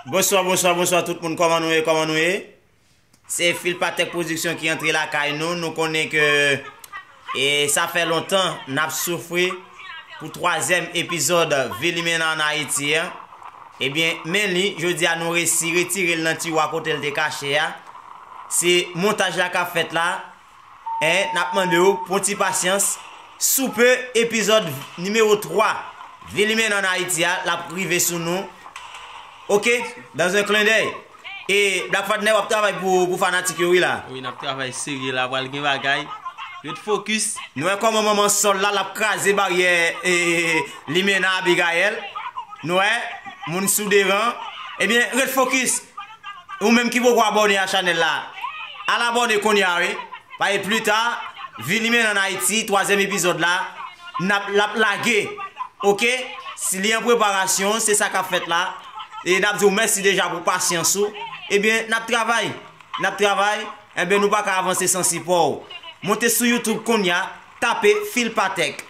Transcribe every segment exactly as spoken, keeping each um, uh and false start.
Bonswa, bonswa, bonswa tout moun. Kòman nou ye? Kòman nou ye? Se Filpatèk Pwodiksyon ki antre lakay nou. Nou konnen ke e sa fè lontan n ap soufri pou twazyèm epizòd Vi Limena ann Ayiti a. Ebyen, men li, jodi a nou resi retire l nan tiwa kote l te kache a. Se montaj la k ap fèt la. En, n ap mande w pou yon ti pasyans. Sou pe, epizòd nimewo twa Vi Limena ann Ayiti a, l ap rive sou nou. Oke, dans un clin d'œil. E Black Fatnè, w ap travay pou, pou fanatik yo, wi la. Wi, n ap travay serye la, pral gen bagay. Ret fokis. Nou wè kòman manman Sòl la, l ap kraze baryè e, Limena Abigail. Nou wè, moun sou deran. Ebyen, ret fokis. Ou menm ki poko abòne a chanèl la, al abòne kounye a, wi. Paske pli ta, Vi Limena ann Ayiti, twazyèm epizòd la, n ap, l ap lage. Oke? Si li an preparasyon, se sa k ap fèt la. E n ap di w mèsi deja pou pasyans ou. Ebyen, n ap travay. N ap travay. Ebyen, nou pa ka avanse san sipò w. Monte sou YouTube kounye a, tape Filpatèk.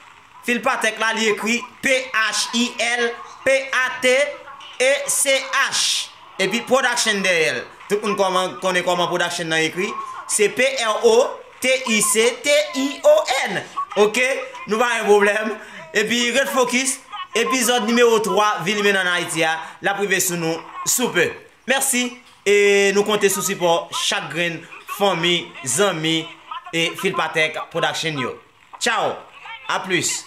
Filpatèk la, li ekri P H I L P A T E C H. Epi production dèyè l. Tout moun kòman, konnen kòman production nan ekri. Se P R O T I C T I O N. Oke? Nou pa gen pwoblèm. Epi ret fokis. Epizòd nimewo twa, Vi Limena ann Ayiti a, l ap rive sou nou sou pe. Mèsi. E nou konte sou sipò chak grenn fanmi, zanmi e Filpatèk Production yo. Tchao. A plis.